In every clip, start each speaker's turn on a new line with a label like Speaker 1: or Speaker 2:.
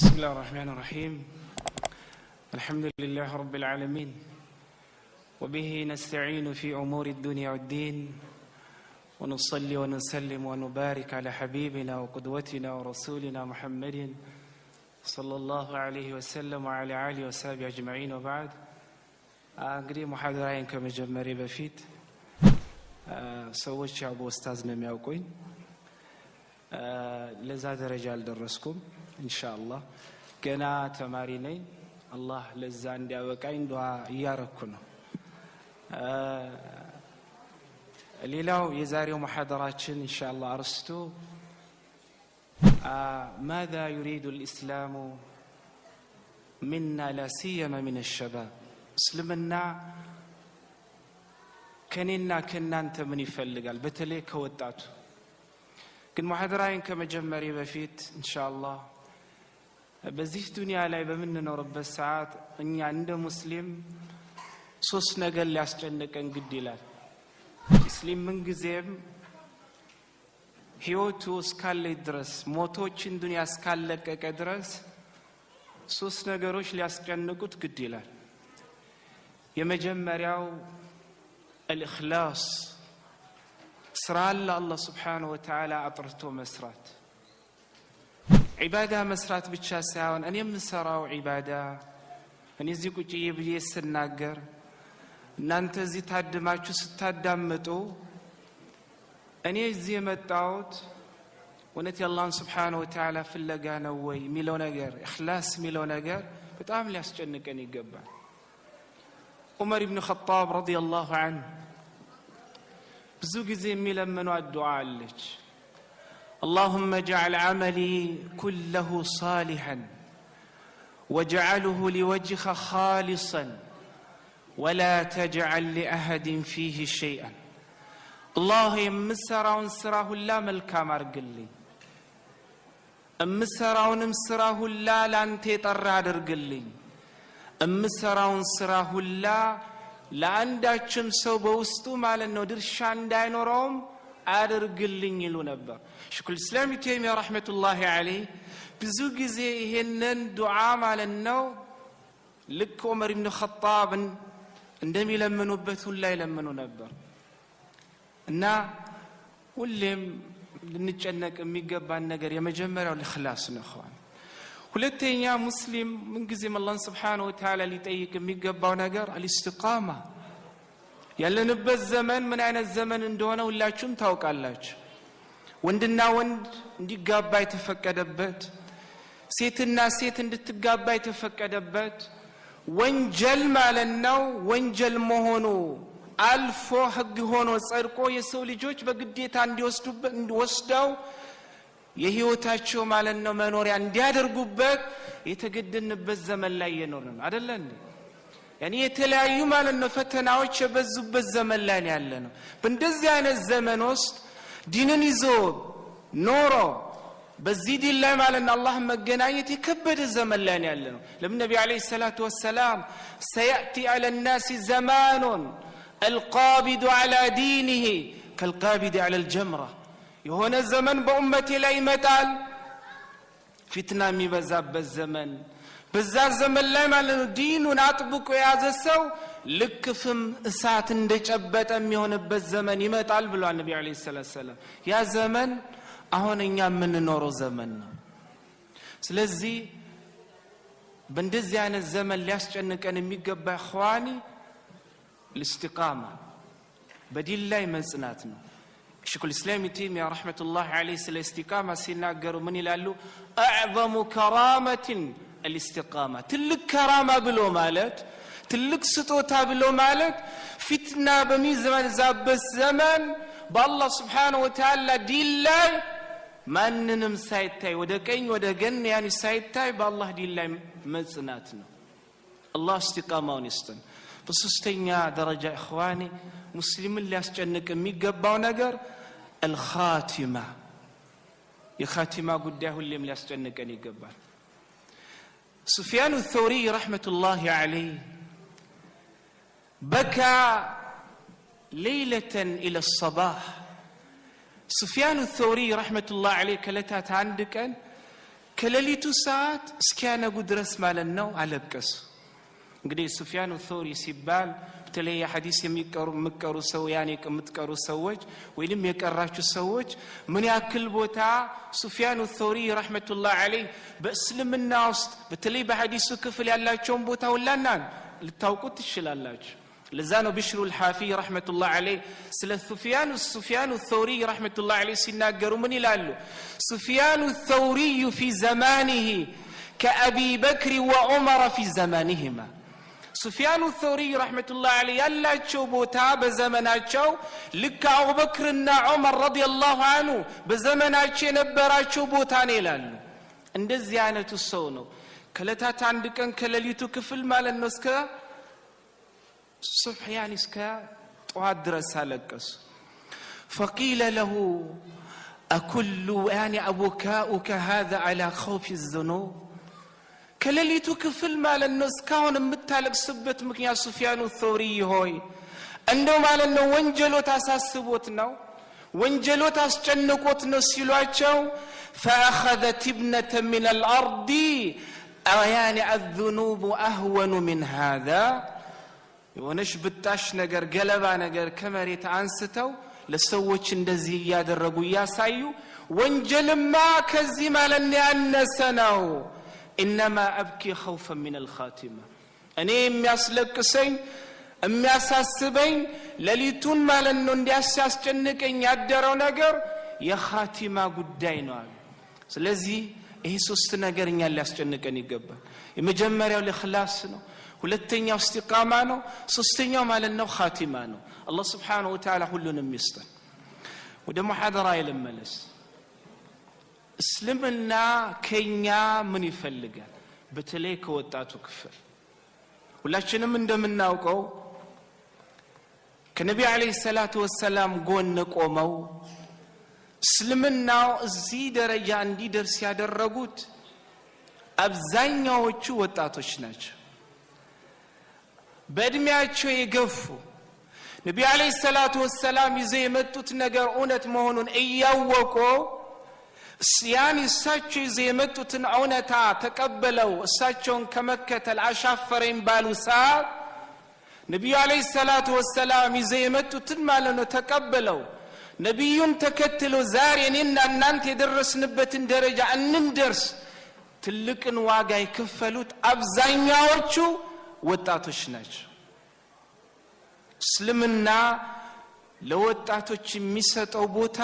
Speaker 1: بسم الله الرحمن الرحيم. الحمد لله رب العالمين، وبه نستعين في أمور الدنيا والدين، ونصلي ونسلم ونبارك على حبيبنا وقدوتنا ورسولنا محمد صلى الله عليه وسلم وعلى آله وصحبه أجمعين، وبعد። እንግዲህ ሙሐደራዬን ከመጀመሬ በፊት ሰዎች ያው በኡስታዝ ነው የሚያውቁኝ። ለዛ ደረጃ አልደረስኩም። ኢንሻአላህ ገና ተማሪ ነኝ። አላህ ለዛ እንዲያበቃኝ ዱዓ እያረኩ ነው። ሌላው የዛሬው ሙሐደራችን ኢንሻአላህ አርስቱ ماذا يريد الإسلام منا لا سيما من الشباب። እስልምና ከኔና ከናንተ ምን ይፈልጋል? በተለይ ከወጣቱ። ግን ሙሐደራዬን ከመጀመሬ በፊት ኢንሻአላህ በዚህ ዱንያ ላይ በምንኖርበት ሰዓት እኛ እንደ ሙስሊም ሶስት ነገር ሊያስጨንቀን ግድ ይላል። ሙስሊም ምንጊዜም ህይወቱ እስካለ ድረስ፣ ሞቶችን ዱንያ እስካለቀቀ ድረስ ሶስት ነገሮች ሊያስጨንቁት ግድ ይላል። የመጀመሪያው الإخلاص፣ ስራን ለአላህ ስብሓነሁ ወተዓላ አጥርቶ መስራት። ዒባዳ መስራት ብቻ ሳይሆን እኔ የምሰራው ዒባዳ፣ እኔ እዚህ ቁጭ ብዬ ስናገር፣ እናንተ እዚህ ታድማችሁ ስታዳምጡ፣ እኔ እዚህ የመጣሁት እውነት የአላህን ስብሓነሁ ወተዓላ ፍለጋ ነው ወይ የሚለው ነገር፣ ኢኽላስ የሚለው ነገር በጣም ሊያስጨንቀን ይገባል። ዑመር ኢብኑ ኸጣብ ረዲየላሁ ዐንሁ ብዙ ጊዜ የሚለምኗት ዱዓ አለች። اللهم اجعل عملي كله صالحا واجعله لوجهك خالصا ولا تجعل لأحد فيه شيئا። አላህ የምሰራውን ስራ ሁላ መልካም አድርግልኝ፣ የምሰራውንም ስራ ሁላ ለአንተ የጠራ አድርግልኝ፣ የምሰራውን ስራ ሁላ ለአንዳችም ሰው በውስጡ ማለት ነው ድርሻ እንዳይኖረውም አድርግልኝ ይሉ ነበር። ሸይኹል ኢስላም ኢብኑ ተይሚያ ረሕመቱላሂ ዐለይህ ብዙ ጊዜ ይሄንን ዱዓ ማለት ነው ልክ ዑመር ኢብኑ ኸጣብን እንደሚለምኑበት ሁላ ይለምኑ ነበር። እና ሁሌም ልንጨነቅ የሚገባን ነገር የመጀመሪያው ኢኽላስ ነው ኢኽዋን። ሁለተኛ ሙስሊም ምንጊዜም አላህን ስብሓነሁ ወተዓላ ሊጠይቅ የሚገባው ነገር አልኢስቲቃማ። ያለንበት ዘመን ምን አይነት ዘመን እንደሆነ ሁላችሁም ታውቃላችሁ። ወንድና ወንድ እንዲጋባ የተፈቀደበት፣ ሴትና ሴት እንድትጋባ የተፈቀደበት፣ ወንጀል ማለት ነው ወንጀል መሆኑ አልፎ ህግ ሆኖ ጸድቆ የሰው ልጆች በግዴታ እንዲወስዱበት ወስደው የህይወታቸው ማለት ነው መኖሪያ እንዲያደርጉበት የተገደድንበት ዘመን ላይ እየኖርን ነው፣ አይደለ እንዴ? ያኔ የተለያዩ ማለት ነው ፈተናዎች የበዙበት ዘመን ላይ ያለ ነው። በእንደዚህ አይነት ዘመን ውስጥ ዲንን ይዞ ኖሮ በዚህ ዲን ላይ ማለት ነው አላህን መገናኘት የከበደ ዘመን ላይ ያለ ነው። ለምን ነቢ ዓለይሂ ሰላቱ ወሰላም سيأتي على الناس زمان القابض على دينه كالقابض على الجمرة። የሆነ ዘመን በኡመቴ ላይ ይመጣል፣ ፊትና የሚበዛበት ዘመን። በዛ ዘመን ላይ ማለት ነው ዲኑን አጥብቆ የያዘ ሰው ልክ ፍም እሳት እንደጨበጠ የሚሆንበት ዘመን ይመጣል ብሏል ነቢ ዓለይሂ ሰላቱ ወሰላም። ያ ዘመን አሁን እኛ የምንኖረው ዘመን ነው። ስለዚህ በእንደዚህ አይነት ዘመን ሊያስጨንቀን የሚገባ ኢኽዋኒ الاستقامة፣ በዲን ላይ መጽናት ነው። ሸይኹል ኢስላም ኢብኑ ተይሚያ ረሕመቱላሂ ዐለይህ ስለ ኢስቲቃማ ሲናገሩ ምን ይላሉ? أعظم كرامة الاستقامة። ትልቅ ከራማ ብሎ ማለት፣ ትልቅ ስጦታ ብሎ ማለት ፊትና በሚበዛበት ዘመን በአላህ ስብሓነሁ ወተዓላ ዲን ላይ ማንንም ሳይታይ፣ ወደ ቀኝ ወደ ጎን ያኒ ሳይታይ በአላህ ዲን ላይ መጽናት ነው። አላህ እስቲቃማውን ይስጠን። በሶስተኛ ደረጃ ኢኽዋኔ ሙስሊምን ሊያስጨንቅ የሚገባው ነገር አልኻቲማ፣ የኻቲማ ጉዳይ ሁሌም ሊያስጨንቀን ይገባል። ሱፊያን ተውሪ ረሕመቱላሂ ዐለይህ بكى ليلة إلى الصباح። ሱፊያን ተውሪ ረሕመቱላህ ዐለይህ ከዕለታት አንድ ቀን ከሌሊቱ ሰዓት እስኪያነጉ ድረስ ማለት ነው አለቀሱ። እንግዲህ ሱፊያኑ ቶሪ ሲባል በተለይ ሐዲስ የሚቀሩ ሰው ያኔ የምትቀሩ ሰዎች ወይንም የቀራችሁ ሰዎች ምን ያክል ቦታ ሱፊያኑ ቶሪ رحمة الله عليه በእስልምና ውስጥ በተለይ በሐዲሱ ክፍል ያላቸውን ቦታ ሁላና ልታውቁት ትችላላችሁ። ለዛ ነው ቢሽሩ الحافي رحمة الله عليه ስለ ሱፊያኑ ቶሪ رحمة الله عليه ሲናገሩ ምን ይላሉ? سفيان الثوري في زمانه كأبي بكر وعمر في زمانهما። ሱፊያኑ ቶሪ رحمة الله عليه ያላቸው ቦታ በዘመናቸው ልክ አቡበክርና ዑመር رضي الله عنه በዘመናቸው የነበራቸው ቦታ ነው ይላሉ። እንደዚህ አይነቱ ሰው ነው። ከለታት አንድ ቀን ከሌሊቱ ክፍል ማለት ነው እስከ ሱብሕ ያኒ እስከ ጠዋት ድረስ አለቀሱ። فقيل له أكل يعني أبكاؤك هذا على خوف الذنوب؟ ከሌሊቱ ክፍል ማለት ነው እስካሁን የምታለቅስበት ምክንያት ሱፊያኑ ቶሪ ሆይ እንደው ማለት ነው ወንጀሎት አሳስቦት ነው፣ ወንጀሎት አስጨንቆት ነው ሲሏቸው፣ فأخذت ابنة من الأرض يعني الذنوب أهون من هذا። የሆነች ብጣሽ ነገር፣ ገለባ ነገር ከመሬት አንስተው ለሰዎች እንደዚህ እያደረጉ እያሳዩ ወንጀልማ ከዚህ ማለት ነው ያነሰ ነው። إنما أبكي خوفا من الخاتمة። እኔ የሚያስለቅሰኝ የሚያሳስበኝ ሌሊቱን ማለት ነው እንዲያስጨንቀኝ ያደረው ነገር የኻቲማ ጉዳይ ነው አሉ። ስለዚህ ይሄ ሶስት ነገር እኛን ሊያስጨንቀን ይገባል። የመጀመሪያው ኢኽላስ ነው፣ ሁለተኛው እስቲቃማ ነው፣ ሶስተኛው ማለት ነው ኻቲማ ነው። አላህ سبحانه وتعالى ሁሉንም ይስጠን። ወደ ሙሐደራ ልመለስ። እስልምና ከኛ ምን ይፈልጋል? በተለይ ከወጣቱ ክፍል ሁላችንም እንደምናውቀው ከነቢ عليه الصلاة والسلام ጎን ቆመው እስልምናው እዚህ ደረጃ እንዲደርስ ያደረጉት አብዛኛዎቹ ወጣቶች ናቸው። በእድሜያቸው የገፉ ነቢ عليه الصلاة والسلام ይዘው የመጡት ነገር እውነት መሆኑን እያወቁ ያን እሳቸው ይዘው የመጡትን እውነታ ተቀበለው እሳቸውን ከመከተል አሻፈረኝ ባሉ ሰዓት ነቢዩ عليه الصلاة والسلام ይዘው የመጡትን ማለት ነው ተቀበለው ነቢዩን ተከትሎ ዛሬ እኔና እናንተ የደረስንበትን ደረጃ እንንደርስ ትልቅን ዋጋ የከፈሉት አብዛኛዎቹ ወጣቶች ናቸው። እስልምና ለወጣቶች የሚሰጠው ቦታ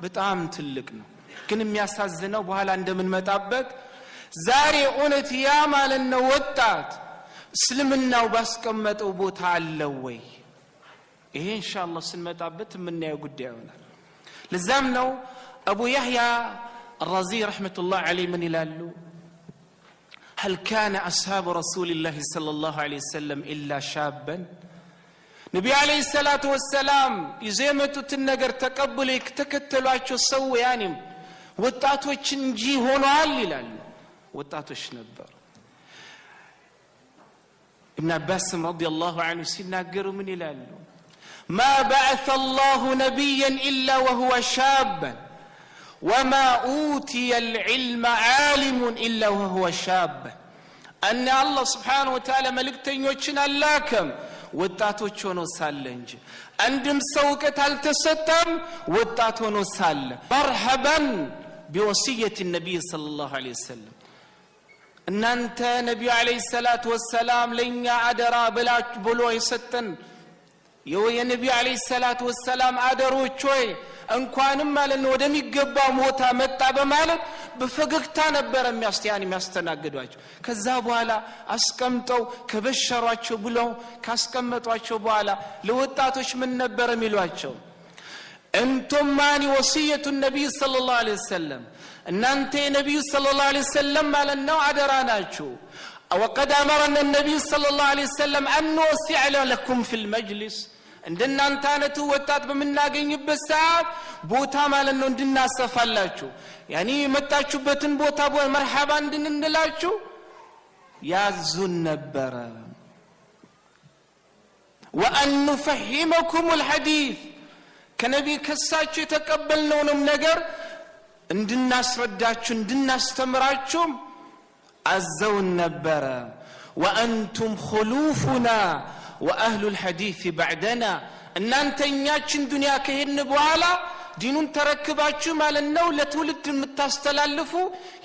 Speaker 1: በጣም ትልቅ ነው። ግን የሚያሳዝነው በኋላ እንደምንመጣበት ዛሬ እውነት ያ ማለት ነው ወጣት እስልምናው ባስቀመጠው ቦታ አለው ወይ? ይሄ ኢንሻአላህ ስንመጣበት የምናየው ጉዳይ ይሆናል። ለዛም ነው አቡ ያህያ الرازي رحمة الله عليه ምን ይላሉ? هل كان أصحاب رسول الله صلى الله عليه وسلم إلا شابا؟ ነቢ عليه الصلاة والسلام ይዘው የመጡትን ነገር ተቀብለው የተከተሏቸው ሰው ያኔም ወጣቶች እንጂ ሆነዋል ይላሉ። ወጣቶች ነበሩ። ኢብን አባስም رضي الله عنه ሲናገሩ ምን ይላሉ? ما بعث الله نبيا إلا وهو شابا وما أوتي العلم عالم إلا وهو شاب። أن الله سبحانه وتعالى መልእክተኞችን አላከም ወጣቶች ሆኖ ሳለ እንጂ፣ አንድም ሰው እውቀት አልተሰጠም ወጣት ሆኖ ሳለ። مرحبا بوصية النبي صلى الله عليه وسلم። እናንተ ነቢዩ عليه الصلاة والسلام ለእኛ አደራ ብላችሁ ብሎ የሰጠን የነቢዩ عليه الصلاة والسلام አደሮች ሆይ እንኳንም ማለት ነው ወደሚገባው ቦታ መጣ በማለት በፈገግታ ነበረ የሚያስተናግዷቸው። ከዛ በኋላ አስቀምጠው ከበሸሯቸው ብለው ካስቀመጧቸው በኋላ ለወጣቶች ምን ነበር የሚሏቸው? እንቱም ማኒ ወሲየቱ ነቢይ ሰለላሁ ዐለይሂ ወሰለም፣ እናንተ የነቢዩ ሰለላሁ ዐለይሂ ወሰለም ማለት ነው አደራ ናችሁ። ወቀድ አመረና ነቢዩ ሰለላሁ ዐለይሂ ወሰለም አን ንወሲዐ ለኩም ፊል መጅሊስ፣ እንደናንተ አይነቱ ወጣት በምናገኝበት ሰዓት ቦታ ማለት ነው እንድናሰፋላችሁ፣ ያኒ የመጣችሁበትን ቦታ መርሐባ እንድንላችሁ ያዙን ነበረ። ወአን ኑፈሂመኩም ልሐዲት፣ ከነቢ ከሳቸው የተቀበልነውንም ነገር እንድናስረዳችሁ እንድናስተምራችሁ አዘውን ነበረ። ወአንቱም ኹሉፉና ወአህሉ ልሐዲث ባዕደና፣ እናንተ እኛችን ዱንያ ከሄድን በኋላ ዲኑን ተረክባችሁ ማለት ነው ለትውልድ የምታስተላልፉ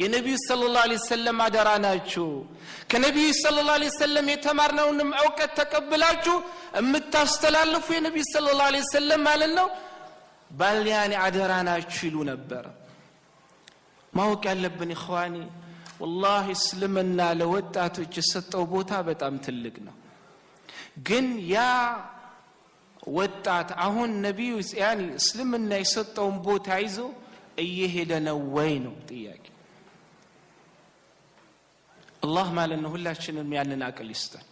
Speaker 1: የነቢዩ ሰለላሁ ዐለይሂ ወሰለም አደራ ናችሁ። ከነቢዩ ሰለላሁ ዐለይሂ ወሰለም የተማርነውንም እውቀት ተቀብላችሁ የምታስተላልፉ የነቢዩ ሰለላሁ ዐለይሂ ወሰለም ማለት ነው ባልያኔ አደራ ናችሁ ይሉ ነበር። ማወቅ ያለብን ኢኽዋኒ፣ ወላሂ እስልምና ለወጣቶች የሰጠው ቦታ በጣም ትልቅ ነው። ግን ያ ወጣት አሁን ነቢዩ ያኒ እስልምና የሰጠውን ቦታ ይዞ እየሄደ ነው ወይ ነው ጥያቄ። አላህ ማለት ነው ሁላችንም ያንን አቅል ይስጠን።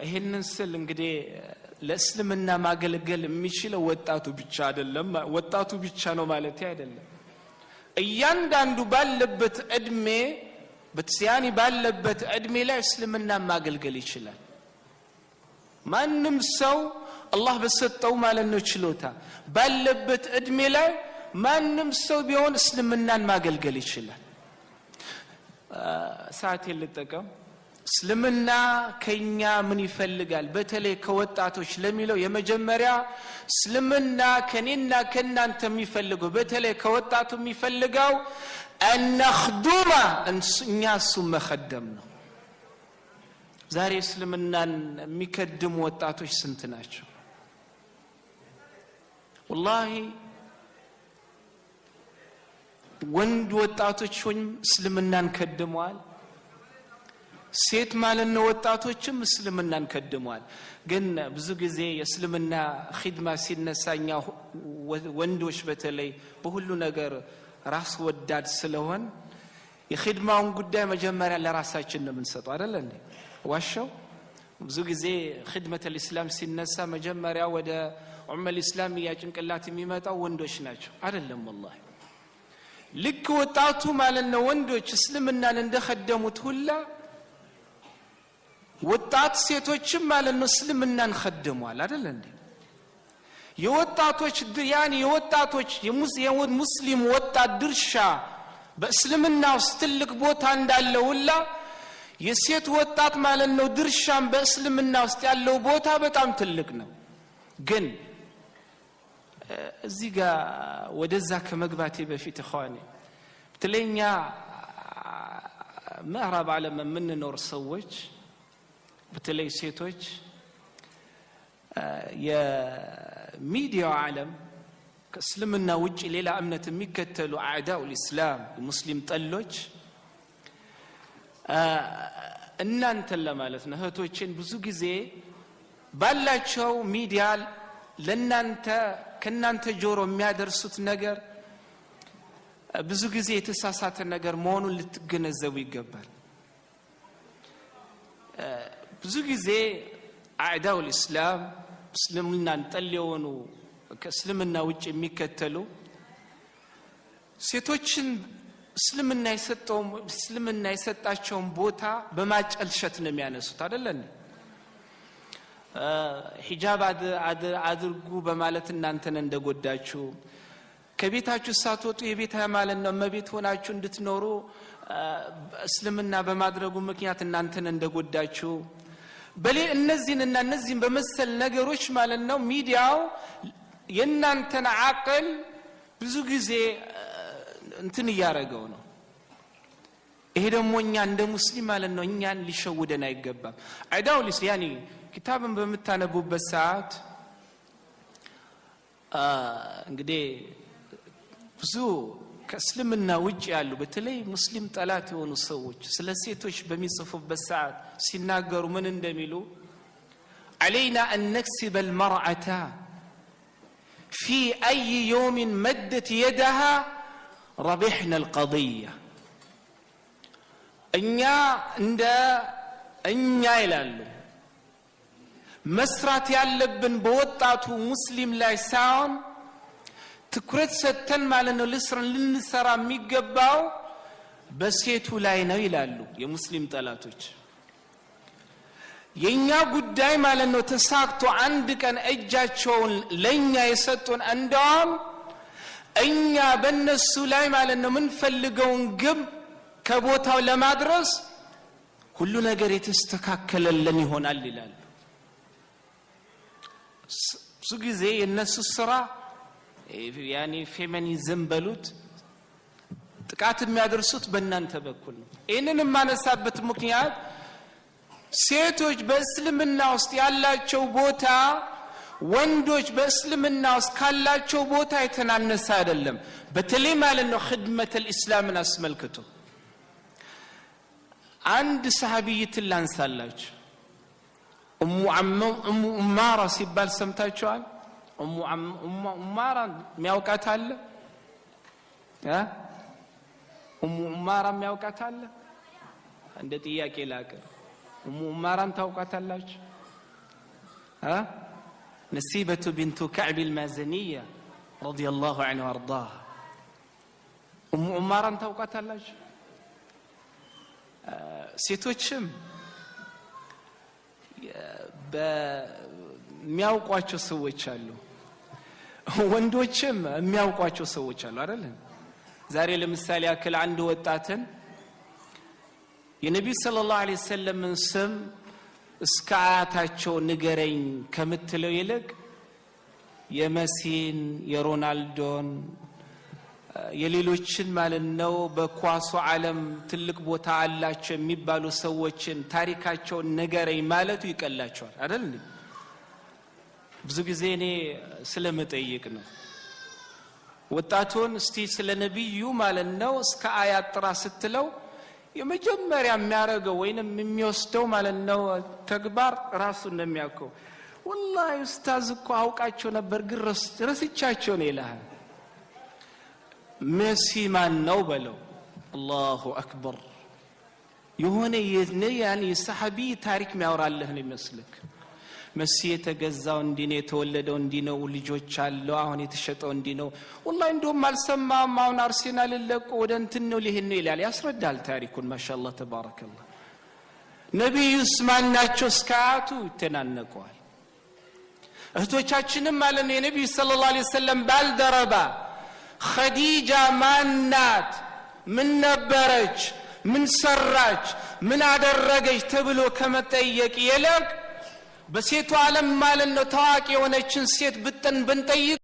Speaker 1: ይህንን ስል እንግዲህ ለእስልምና ማገልገል የሚችለው ወጣቱ ብቻ አይደለም፣ ወጣቱ ብቻ ነው ማለት አይደለም። እያንዳንዱ ባለበት እድሜ በትስያኒ ባለበት እድሜ ላይ እስልምና ማገልገል ይችላል። ማንም ሰው አላህ በሰጠው ማለት ነው ችሎታ ባለበት እድሜ ላይ ማንም ሰው ቢሆን እስልምናን ማገልገል ይችላል። ሰዓቴን ልጠቀም። እስልምና ከኛ ምን ይፈልጋል በተለይ ከወጣቶች ለሚለው፣ የመጀመሪያ እስልምና ከኔና ከናንተ የሚፈልገው በተለይ ከወጣቱ የሚፈልገው አነኽዱማ፣ እኛ እሱን መኸደም ነው። ዛሬ እስልምናን የሚከድሙ ወጣቶች ስንት ናቸው? ወላሂ ወንድ ወጣቶች እስልምናን ከድመዋል። ሴት ማለት ነው ወጣቶችም እስልምናን ከድመዋል። ግን ብዙ ጊዜ የእስልምና ኺድማ ሲነሳ እኛ ወንዶች በተለይ በሁሉ ነገር ራስ ወዳድ ስለሆን የኺድማውን ጉዳይ መጀመሪያ ለራሳችን ነው የምንሰጠው፣ አይደለ እንዴ? ዋሻው ብዙ ጊዜ ኺድመት ልእስላም ሲነሳ መጀመሪያ ወደ ዑመል ኢስላሚያ ጭንቅላት የሚመጣው ወንዶች ናቸው። አይደለም ወላሂ፣ ልክ ወጣቱ ማለት ነው ወንዶች እስልምናን እንደከደሙት ሁላ ወጣት ሴቶችም ማለት ነው እስልምናን ከደሟል። አይደለ እንዴ? የወጣቶች ያኒ የወጣቶች የሙስሊም ወጣት ድርሻ በእስልምና ውስጥ ትልቅ ቦታ እንዳለ ሁላ የሴት ወጣት ማለት ነው ድርሻም በእስልምና ውስጥ ያለው ቦታ በጣም ትልቅ ነው። ግን እዚህ ጋር ወደዛ ከመግባቴ በፊት ኢኽዋኔ፣ በተለይ እኛ ምዕራብ ዓለም የምንኖር ሰዎች በተለይ ሴቶች የሚዲያው ዓለም ከእስልምና ውጭ ሌላ እምነት የሚከተሉ አዕዳኡ ልእስላም የሙስሊም ጠሎች እናንተን ለማለት ነው እህቶችን ብዙ ጊዜ ባላቸው ሚዲያ ለናንተ ከናንተ ጆሮ የሚያደርሱት ነገር ብዙ ጊዜ የተሳሳተ ነገር መሆኑን ልትገነዘቡ ይገባል። ብዙ ጊዜ አዕዳው ልእስላም እስልምናን ጠል የሆኑ ከእስልምና ውጭ የሚከተሉ ሴቶችን እስልምና የሰጣቸውን ቦታ በማጨልሸት ነው የሚያነሱት፣ አይደለ? ሂጃብ አድርጉ በማለት እናንተን እንደጎዳችሁ፣ ከቤታችሁ ሳትወጡ የቤት ማለት ነው እመቤት ሆናችሁ እንድትኖሩ እስልምና በማድረጉ ምክንያት እናንተን እንደጎዳችሁ፣ በሌ እነዚህንና እነዚህን በመሰል ነገሮች ማለት ነው ሚዲያው የእናንተን አቅል ብዙ ጊዜ እንትን እያደረገው ነው። ይሄ ደግሞ እኛ እንደ ሙስሊም ማለት ነው እኛን ሊሸውደን አይገባም። አይዳው ሊስ ያኒ ኪታብን በምታነቡበት ሰዓት እንግዲህ ብዙ ከእስልምና ውጭ ያሉ በተለይ ሙስሊም ጠላት የሆኑ ሰዎች ስለ ሴቶች በሚጽፉበት ሰዓት ሲናገሩ ምን እንደሚሉ፣ علينا أن نكسب المرأة في أي يوم مدت يدها ربحنا القضية። እኛ እንደ እኛ ይላሉ መስራት ያለብን በወጣቱ ሙስሊም ላይ ሳይሆን ትኩረት ሰጥተን ማለት ነው ልንሰራ የሚገባው በሴቱ ላይ ነው ይላሉ የሙስሊም ጠላቶች። የኛ ጉዳይ ማለት ነው ተሳክቶ አንድ ቀን እጃቸውን ለኛ የሰጡን እንደውም እኛ በእነሱ ላይ ማለት ነው የምንፈልገውን ግብ ከቦታው ለማድረስ ሁሉ ነገር የተስተካከለልን ይሆናል ይላሉ። ብዙ ጊዜ የእነሱ ስራ ያኔ ፌሚኒዝም በሉት ጥቃት የሚያደርሱት በእናንተ በኩል ነው። ይህንን የማነሳበት ምክንያት ሴቶች በእስልምና ውስጥ ያላቸው ቦታ ወንዶች በእስልምና ውስጥ ካላቸው ቦታ የተናነሰ አይደለም። በተለይ ማለት ነው خدمة الإسلام ን አስመልክቶ አንድ ሰሃቢይትን ላንሳላችሁ። ኡሙ ዑማራ ሲባል ሰምታችኋል? ኡሙ ዑማራ የሚያውቃት አለ? ኡሙ ዑማራ የሚያውቃት አለ? እንደ ጥያቄ ላቅር። ኡሙ ዑማራን ታውቃታላችሁ? ነሲበቱ ቢንቱ ከዕብ አልማዘኒያ رضي الله عنها وأرضاها። ኡሙ ዑማራን ታውቃታላችሁ? ሴቶችም በሚያውቋቸው ሰዎች አሉ፣ ወንዶችም የሚያውቋቸው ሰዎች አሉ አይደል? ዛሬ ለምሳሌ ያክል አንድ ወጣትን የነቢዩ صلى الله عليه وسلم ን ስም እስከ አያታቸው ንገረኝ ከምትለው ይልቅ የመሲን፣ የሮናልዶን፣ የሌሎችን ማለት ነው በኳሱ ዓለም ትልቅ ቦታ አላቸው የሚባሉ ሰዎችን ታሪካቸውን ንገረኝ ማለቱ ይቀላቸዋል አይደል? ብዙ ጊዜ እኔ ስለመጠይቅ ነው። ወጣቱን እስቲ ስለ ነቢዩ ማለት ነው እስከ አያት ጥራ ስትለው የመጀመሪያ የሚያደርገው ወይንም የሚወስደው ማለት ነው ተግባር ራሱን ነው የሚያውቀው። والله ኡስታዝ እኮ አውቃቸው ነበር ግን ረስቻቸው ነው ይልሃል። መሲ ማን ነው በለው። الله أكبر። የሆነ ያን የሰሐቢ ታሪክ የሚያወራልህ ነው ይመስልክ። መሲ የተገዛው እንዲህ ነው፣ የተወለደው እንዲህ ነው፣ ልጆች አለው፣ አሁን የተሸጠው እንዲህ ነው። والله እንደውም አልሰማም፣ አሁን አርሴናል ለቆ ወደ እንትን ነው ሊሄድ ነው ይላል። ያስረዳል ታሪኩን። ما شاء الله تبارك الله። ነቢዩስ ማን ናቸው እስከ አያቱ ይተናነቀዋል። እህቶቻችንም ማለት ነው የነቢዩ صلى الله عليه وسلم ባልደረባ ኸዲጃ ማናት? ምን ነበረች? ምን ሰራች? ምን አደረገች? ተብሎ ከመጠየቅ ይልቅ በሴቱ ዓለም ማለት ነው ታዋቂ የሆነችን ሴት ብንጠይቅ